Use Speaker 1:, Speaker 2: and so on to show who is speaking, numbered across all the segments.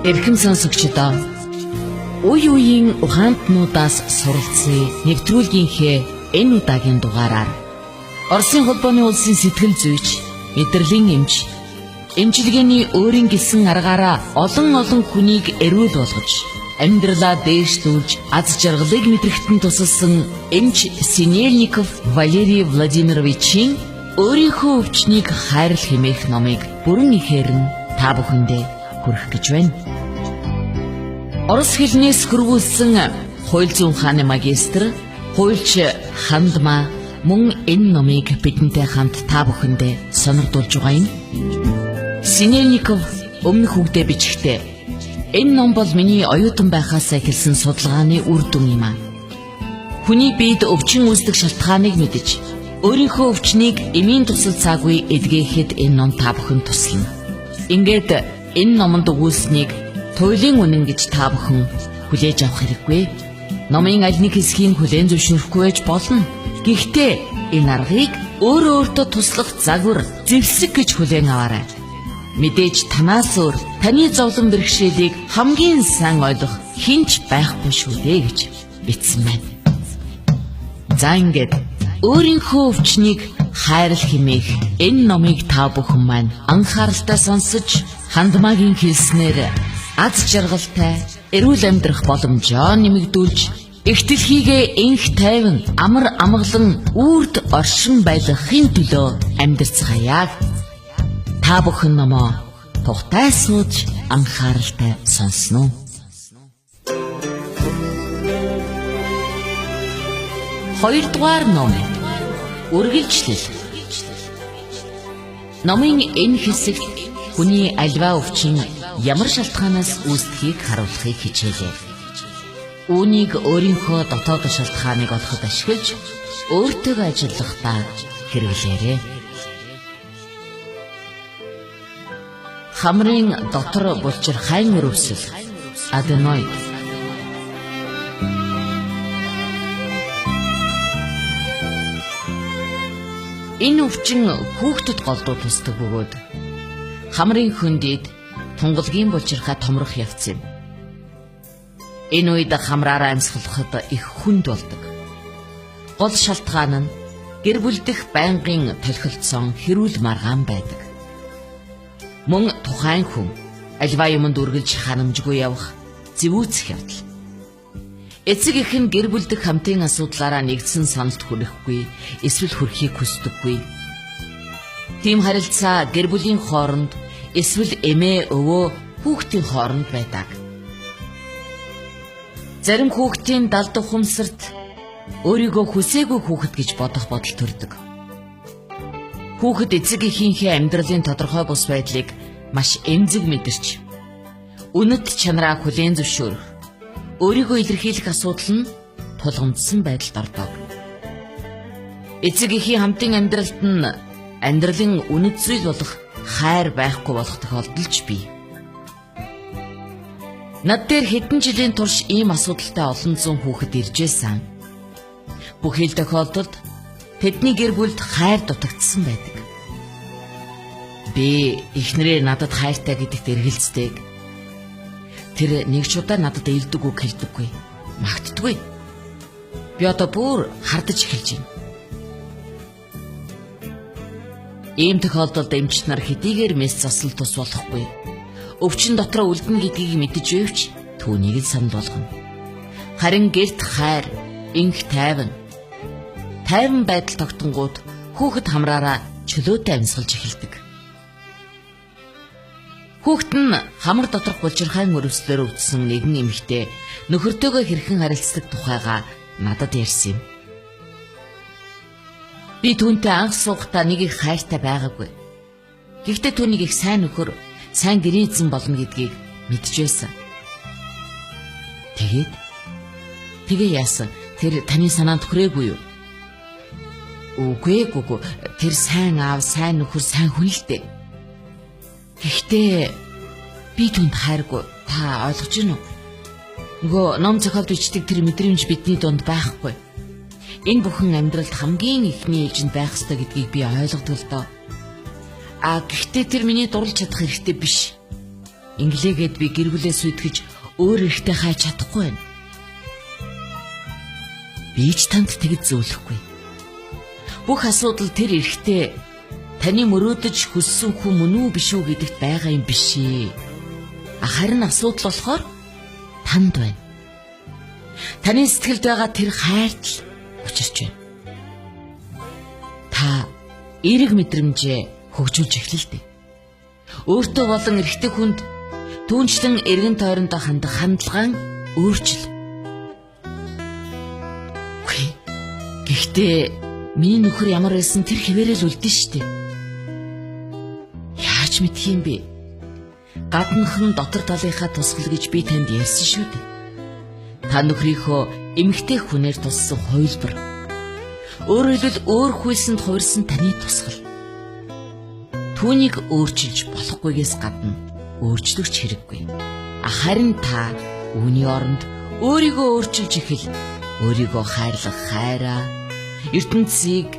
Speaker 1: Эрхэм сонсогчдоо, үе үеийн ухаантнуудаас суралцъя нэвтрүүлгийнхээ энэ удаагийн дугаараар Оросын холбооны улсын сэтгэл зүйч, мэдрэлийн эмч, эмчилгээний өөрийн гэсэн аргаараа олон олон хүнийг эрүүл болгож, амьдралаа дээшлүүлж, аз жаргалыг мэдрэхэд нь тусалсан эмч Синельников Валерий Владимировичийн өөрийнхөө өвчнийг хайрл хэмээх номыг бүрэн ихээр нь та бүхэндээ хүргэх гэж байна. Орос хэлнээс хөрвүүлсэн хууль зүйн ухааны магистр, хуульч Хандма мөн энэ номыг бидэнтэй хамт та бүхэндээ сонирдуулж байгаа юм. Синельников өмнөх үгдээ бичгтээ энэ ном бол миний оюутан байхаас эхэлсэн судалгааны үр дүн юм аа. Хүний биед өвчин үүсдэг шалтгааныг мэдэж, өөрийнхөө өвчнийг эмийн тусалцаагүй эдгээхэд энэ ном та бүхэн туслана. Ингээд энэ номонд өгүүлснийг туйлын үнэн гэж та бүхэн хүлээж авах хэрэггүй. Номын аль нэг хэсгийг хүлээн зөвшөөрөхгүй байж болно. Гэхдээ энэ аргыг өөрөө өөртөө туслах загвар, зэвсэг гэж хүлээн аваарай. Мэдээж танаас өөр таны зовлон бэрхшээлийг хамгийн сайн ойлгох хэн ч байхгүй шүү дээ гэж бичсэн байна. За ингээд өөрийнхөө өвчнийг хайрл хэмээх энэ номыг та бүхэн маань анхааралтай сонсож, Хандмагийн хэлснээр аз жаргалтай эрүүл амьдрах боломжоо нэмэгдүүлж, эх дэлхийгээ энх тайван амар амгалан үрд оршин байлгахын төлөө амьдарцгаая. Та бүхэн номоо тухтай сууж анхааралтай сонсно уу? Хоёрдугаар ном. Үргэлжлэл. Номын энэ хэсэгт хүний альва өвчин ямар шалтгаанаас үүсдэхийг харуулахыг хичээлээ. Үүнийг өөрийнхөө дотоод шалтгааныг олоход ашиглаж өөртөө ажиллахдаа хэрэглээрэй. Хамрын дотор булчирхайн өрөвсөл, аденоид. Энэ өвчин хүүхдэд голдуу тусдаг бөгөөд хамрын хөндөд тунгалгийн булчирхай томрох явц юм. Энэ үед хамраараа амьсгалахад их хүнд болдог. Гол шалтгаан нь гэр бүл дэх байнгын толхилцсон хэрүүл маргаан байдаг. Мөн тухайн хүн альва юмд үргэлж ханамжгүй явах зэвүүцэх явдал. Эцэг эх нь гэр бүл дэх хамтын асуудлаараа нэгдсэн саналд хүрэхгүй эсвэл хүрэхийг хүсдэггүй. Тийм харилцаа гэр бүлийн хооронд эсвэл эмээ өвөө хүүхдийн хооронд байдаг. Зарим хүүхдийн далд ухамсарт өөрийгөө хүсээгүй хүүхэд гэж бодох бодол төрдөг. Хүүхэд эцэг эхийнхээ амьдралын тодорхой бус байдлыг маш эмзэг мэдэрч, үнэт чанараа хүлээн зөвшөөрөх, өөрийгөө илэрхийлэх асуудал нь тулгамдсан байдалд ордог. Эцэг эхийн хамтын амьдралд нь амьдралын үнэт зүйл болох хайр байхгүй болох тохиолдол ч бий. Над дээр хэдэн жилийн турш ийм асуудалтай олон зуун хүүхэд ирж байсан. Бүхий л тохиолдолд тэдний гэр бүлд хайр дутагдсан байдаг. Би эхнэрээ надад хайртай гэдэгт эргэлздэг. Тэр нэг ч удаа надад элдэг үг хэлдэггүй. Магтдаггүй. Би одоо бүр хардаж эхэлж байна. Ийм тохиолдолд эмч нар хэдийгээр мэс засал тус болохгүй. Өвчин дотроо үлдэнэ гэдгийг мэдэж байвч түүнийг л санал болгоно. Харин гэрт хайр, энх тайван. Тайван байдал тогтонгууд хүүхэд хамраараа чөлөөтэй амьсгалж эхэлдэг. Хүүхэд нь хамар доторх булчирхайн өрөвслөөр өвдсөн нэгэн эмэгтэй нөхөртөөгөө хэрхэн харилцдаг тухайга надад ярьсан юм. Би түүнтэй анх суухдаа нэг их хайртай байгаагүй. Гэхдээ түүнийг их сайн нөхөр, сайн гэрийн эзэн болно гэдгийг мэдж байсан. Тэгээд тэгээ яасан? Тэр таны санаанд хүрээгүй юу? Үгүй ээ, тэр сайн аав, сайн нөхөр, сайн хүн л дээ. Гэхдээ би түүнд хайргүй. Та ойлгож байна уу? Нөгөө ном зохиолд бичдэг тэр мэдрэмж бидний дунд байхгүй. Энэ бүхэн амьдралд хамгийн эхний ээлжинд байх ёстой гэдгийг би ойлгодог л доо. А гэхдээ тэр миний дурлж чадах хэрэгтэй биш. Инглээгээд би гэр бүлээ сүйтгэж өөр эрхтэй хайж чадахгүй байна. Би ч танд тэгж зөвлөхгүй. Бүх асуудал тэр эрхтэй таны мөрөөдөж хүссэн хүн мөн үү биш үү гэдэгт байгаа юм биш ээ. Харин асуудал болохоор танд байна. Таны сэтгэлд байгаа тэр хайрт л учирч байна. Та эерэг мэдрэмжээ хөгжүүлж эхлэл дээ. Өөртөө болон эрэгтэй хүнд түүнчлэн эргэн тойрондоо хандах хандлагаа өөрчил. Үгүй. Гэхдээ миний нөхөр ямар байсан тэр хэвээрэл үлдэн штэ. Яаж мэдх юм бэ? Гаднах нь дотор талынхаа тусгал гэж би танд ярьсан шүү дээ. Та нөхрийнхөө эмэгтэй хүнээр туссан хувилбар. Өөрөөр хэлбэл өөр хүйсэнд хувирсан таны тусгал. Түүнийг өөрчилж болохгүйгээс гадна өөрчлөгч хэрэггүй. Харин та үүний оронд өөрийгөө өөрчилж эхэл. Өөрийгөө хайрлах хайраа, ертөнцийг,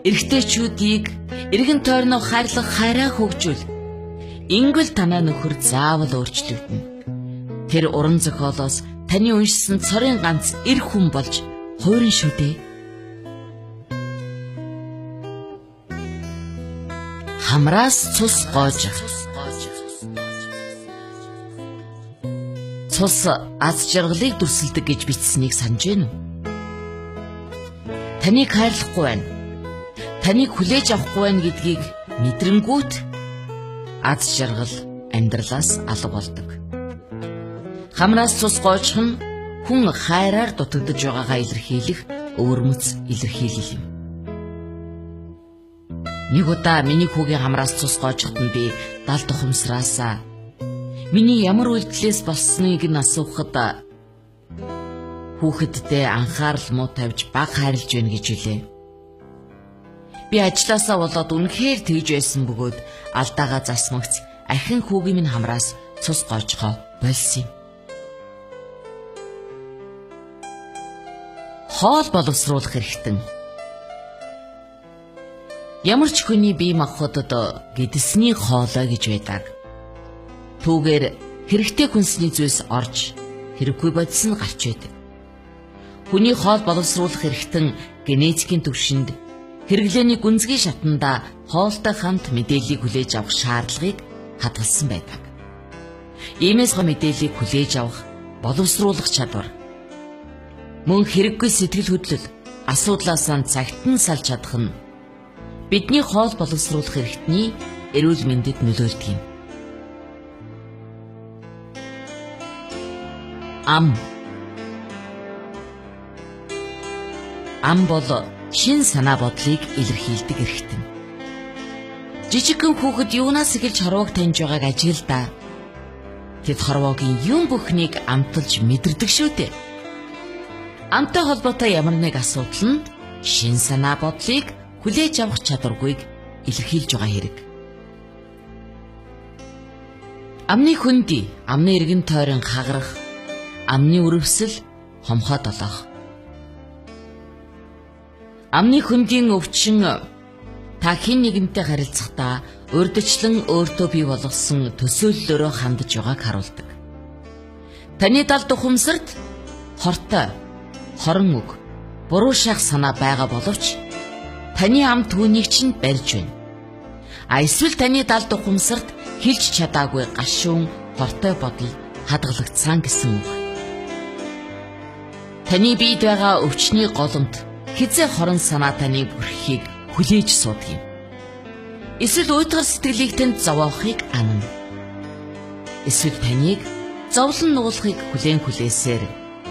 Speaker 1: эрэгтэйчүүдийг, эргэн тойрноо хайрлах хайраа хөгжүүл. Ингэл танаа нөхөр заавал өөрчлөгдөнө. Тэр уран зохиолоос таны уншсан цорын ганц эр хүн болж хуурин шүү дээ. Хамраас цус гоожих. Цус аз жаргалыг дүрсэлдэг гэж бичсэнийг санаж байна уу? Таныг хайрлахгүй байна. Таныг хүлээж авахгүй байна гэдгийг мэдрэнгүүт аз жаргал амьдралаас алга болдог. Хамраас цус гоожих нь хүн хайраар дутагдаж байгаагаа илэрхийлэх өвөрмөц илэрхийлэл юм. Нэг удаа миний хүүгийн хамраас цус гоожиход нь би далд ухамсараасаа миний ямар үйлдэлээс болсныг нь асуухад хүүхэддээ анхаарал муу тавьж баг хайрлаж байна гэж хэлээ. Би ажлаасаа болоод үнэхээр тэгж байсан бөгөөд алдаагаа засмагц ахин хүүгийн минь хамраас цус гоожхоо болсон юм. Хоол боловсруулах эрхтэн. Ямар ч хүний бие махбодод гэдэсний хоолой гэж байдаг. Түүгээр хэрэгтэй хүнсний зүйлс орж хэрэггүй бодис нь гарч байдаг. Хүний хоол боловсруулах эрхтэн генетикийн түвшинд хэрэглээний гүнзгий шатанда хоолтой хамт мэдээллийг хүлээж авах шаардлагыг хадгалсан байдаг. Иймээс мэдээллийг хүлээж авах, боловсруулах чадвар мөн хэрэггүй сэтгэл хөдлөл асуудлаасаа цагт нь салж чадах нь бидний хоол боловсруулах эрхтний эрүүл мэндэд нөлөөлдөг юм. Ам. Ам бол шин санаа бодлыг илэрхийлдэг эрхтэн. Жижигхэн хүүхэд юунаас эхэлж хорвоог таньж байгааг ажиглаа. Тэд хорвоогийн юм бүхнийг амталж мэдэрдэг шүү дээ. Амтай холбоотой ямар нэг асуудал нь шин санаа бодлыг хүлээж авах чадваргүйг илэрхийлж байгаа хэрэг. Амны хөндөй, амны эргэн тойрон хагарах, амны өрөвсөл хомхой долоох. Амны хөндийн өвчин та хэн нэгэнтэй харилцахдаа урьдчилан өөртөө бий болгосон төсөөллөөрөө хандаж байгааг харуулдаг. Таны далд ухамсарт хортой, хорон үг, буруу шах санаа байгаа боловч таны ам түүнийг чинь барьж байна. А эсвэл таны далд ухамсарт хэлж чадаагүй гашуун хортой бодол хадгалагдсан гэсэн үг. Таны биед байгаа өвчний голомт хизээ хорон санаа таныг бүрххийг хүлээж суудаг юм. Эсвэл уйтгар сэтгэлийг танд зовоохыг анна. Эсвэл таныг зовлон нуулахыг хүлээн хүлээсээр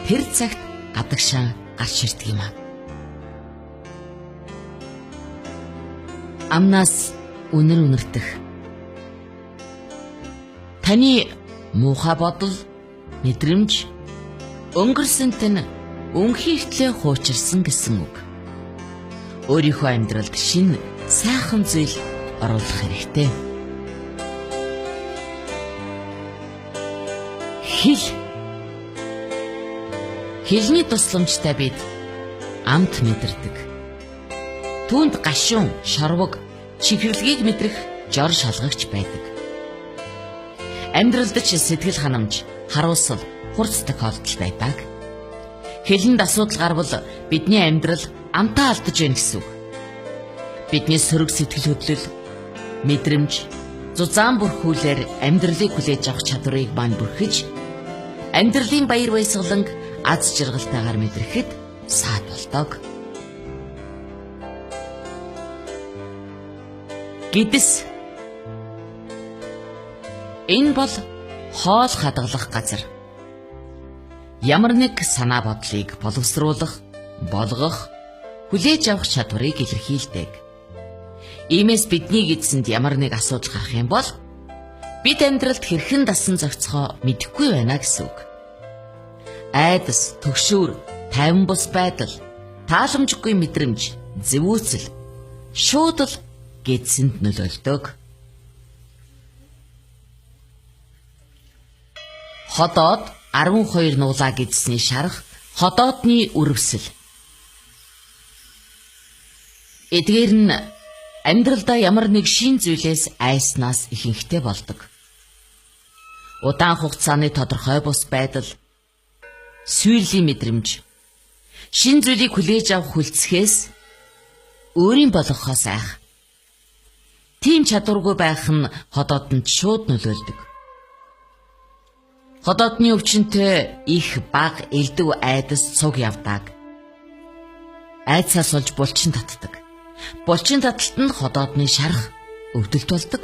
Speaker 1: тэр цагт гадагшаа гарч ирдэг юм аа. Амнаас үнэр үнэртэх. Таны муухай бодол, мэдрэмж өнгөрсөн тань үнхийртлээ хуучирсан гэсэн үг. Өөрийнхөө амьдралд шинэ сайхан зүйл оруулах хэрэгтэй. Хэл. Хэлний тусламжтай бид амт мэдэрдэг. Түүнд гашуун, шорвог, чихэрлэгийг мэдрэх жор шалгагч байдаг. Амьдралд ч сэтгэл ханамж, харуулсал, хурц тохиолдол байдаг. Хилэнд асуудал гарвал бидний амьдрал амтаа алдаж байна гэсэн үг. Бидний сөрөг сэтгэл хөдлөл, мэдрэмж, зузаан бүрхүүлээр амьдралыг хүлээж авах чадварыг маань бүрхэж, амьдралын баяр баясгаланг аз жаргалтайгаар мэдрэхэд саад болдог. Гэдэс. Энэ бол хоол хадгалах газар. Ямар нэг санаа бодлыг боловсруулах, болгох, хүлээж авах чадварыг илэрхийлдэг. Иймээс бидний гэдэсэнд ямар нэг асуудал гарах юм бол бид амьдралд хэрхэн дасан зохицохоо мэдэхгүй байна гэсэн үг. Айдас, төгшүүр, тайван бус байдал, тааламжгүй мэдрэмж, зэвүүцэл шууд л гэдэсэнд нөлөөлдөг. Ходоод 12 нуулаа гэдэсний шарах, ходоодны үрвсэл. Эдгээр нь амьдралдаа ямар нэг шин зүйлээс айснаас ихэнхдээ болдог. Удаан хугацааны тодорхой бус байдал, сүйрлийн мэдрэмж, шин зүйлийг хүлээж авах хүлцэхээс өөрийн болгохоос айх. Тийм чадваргүй байх нь ходоодонд шууд нөлөөлдөг. Ходоодны өвчнөд их баг элдв айдас цуг явдаг. Айдсаас олж булчин татдаг. Булчин таталт нь ходоодны шарах өвдөлт болдог.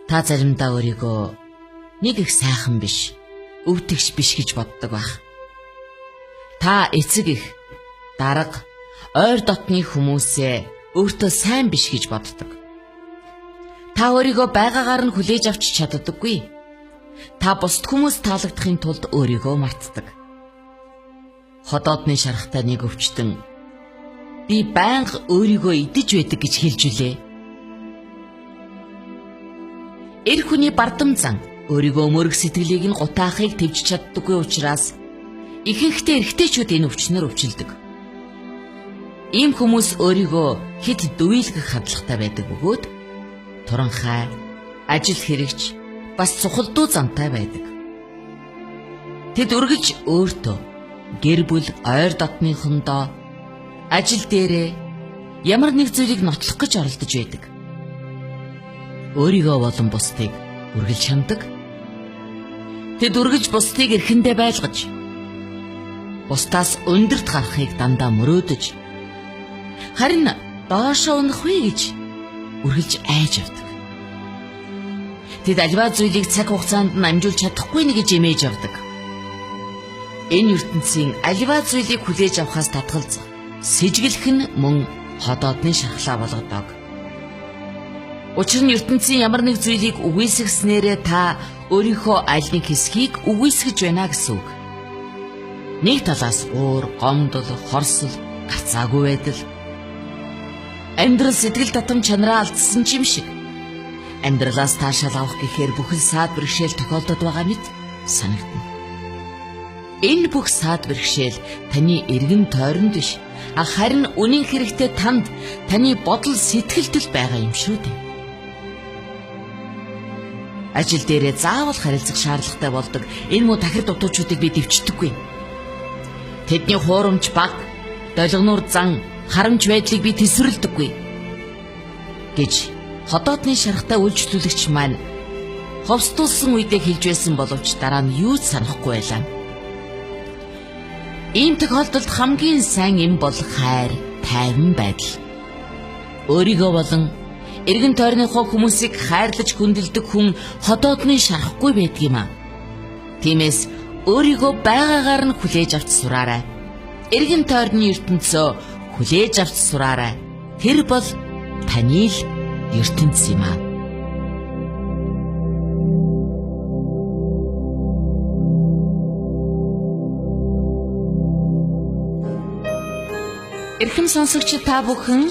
Speaker 1: Та заримдаа өөрийгөө нэг их сайхан биш, өвдөгч биш гэж боддог байх. Та эцэг их, дарга, ойр дотны хүмүүсээ өөртөө сайн биш гэж боддог. Та өөрийгөө байгаагаар нь хүлээж авч чаддаггүй. Та бусд хүмүүс таалагдахын тулд өөрийгөө мартдаг. Ходоодны шарахтай нэг өвчтөн би байнга өөрийгөө идэж байдаг гэж хэлж үлээ. Эр хүний бардам зан өөрийгөө мөрөг сэтгэлийг нь гутаахыг тэвж чаддаггүй учраас ихэнхдээ эрэгтэйчүүд энэ өвчнөр өвчлөдөг. Ийм хүмүүс өөрийгөө хэд дүйлгэх хандлагатай байдаг бөгөөд туранхай, ажил хэрэгч, бас цухалдуу зантай байдаг. Тэд үргэлж өөртөө, гэр бүл, ойр дотныхондоо, ажил дээрээ ямар нэг зүйлийг нотлох гэж оролдож байдаг. Өөрийгөө болон бусдыг үргэлж хяндаг. Тэд үргэлж бусдыг эрхэндээ байлгаж, бусдаас өндөрт гарахыг дандаа мөрөөдөж, харин доошоо унах вэ гэж үргэлж айж явдаг. Тэд альва зүйлийг цаг хугацаанд нь амжуулж чадахгүй нэ гэж эмээж явдаг. Энэ ертөнцийн альва зүйлийг хүлээж авахаас татгалзах, сэжиглэх нь мөн ходоодны шархлаа болгодог. Учир нь ертөнцийн ямар нэг зүйлийг үгүйсгэснээрээ та өөрийнхөө аль нэг хэсгийг үгүйсгэж байна гэсэн үг. Нэг талаас уур, гомдол, хорсол, гарцаагүй байдал, амьдрал сэтгэл татам чанараа алдсан ч юм шиг. Амьдралаас таашаал авах гэхээр бүхэл саад бэрхшээл тохиолдод байгаа мэт санагдана. Энэ бүх саад бэрхшээл таны эргэн тойронд биш, харин үнэн хэрэгтээ танд, таны бодол сэтгэлд л байгаа юм шүү дээ. Ажил дээрээ заавал харилцах шаардлагатай болдог энэ муу тахир дутуучуудыг би дэвчдэггүй. Тэдний хуурамч баг, долгинуур зан, харамч байдлыг би тэсвэрлэдэггүй гэж ходоодны шарахтай үйлчлүүлэгч маань ховсдуулсан үедээ хэлж байсан боловч дараа нь юу ч санахгүй байлаа. Ийм тохиолдолд хамгийн сайн юм бол хайр, тайван байдал. Өөрийгөө болон эргэн тойрныхоо хүмүүсийг хайрлаж хүндэлдэг хүн ходоодны шарахгүй байдаг юм аа. Тиймээс өөрийгөө байгаагаар нь хүлээж авч сураарай. Эргэн тойрны ертөнцөө хүлээж авч сураарай. Тэр бол таны л ертөнц юм аа. Эрхэм сонсогч та бүхэн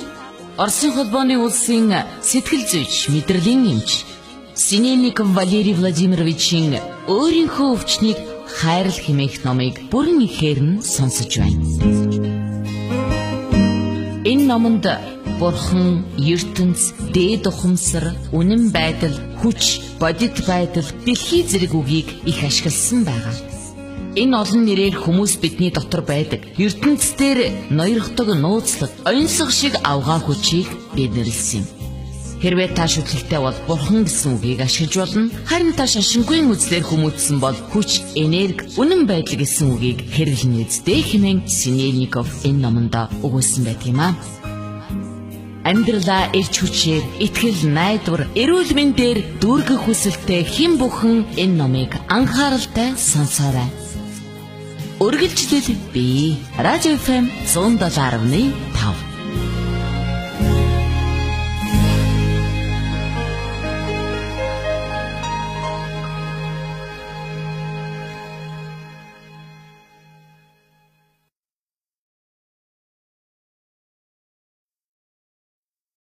Speaker 1: Оросын холбооны улсын сэтгэл зүйч, мэдрэлийн эмч Синельников Валерий Владимировичийн өөрийнхөө өвчнийг хайрл хэмээх номыг бүрэн ихээр нь сонсож байна. Энэ номонд Бурхан, ертөнц, дээд ухамсар, үнэн байдал, хүч, бодит байдал, дэлхий зэрэг үгийг их ашигласан байгаа. Энэ олон нэрээр хүмүүс бидний дотор байдаг ертөнц дээр ноёрхдог нууцлаг, оньсого шиг авгаа хүчийг бид нэрлэсэн юм. Хэрвээ та шүтлэгтэй бол бурхан гэсэн үгийг ашиглаж болно. Харин та шашингүй үзлээр хүмүүжсэн бол хүч, энерги, үнэн байдал гэсэн үгийг хэрэглэнэ үсттэй хэмээн Синельников энэ номонд өгүүлсэн байдаг юм аа. Амьдралаа эрч хүчээр, итгэл найдвар, эрүүл мэндээр дүүргэх хүсэлтэй хэн бүхэн энэ номыг анхааралтай сонсоорой. Үргэлжлэл би Радио FM 107.5.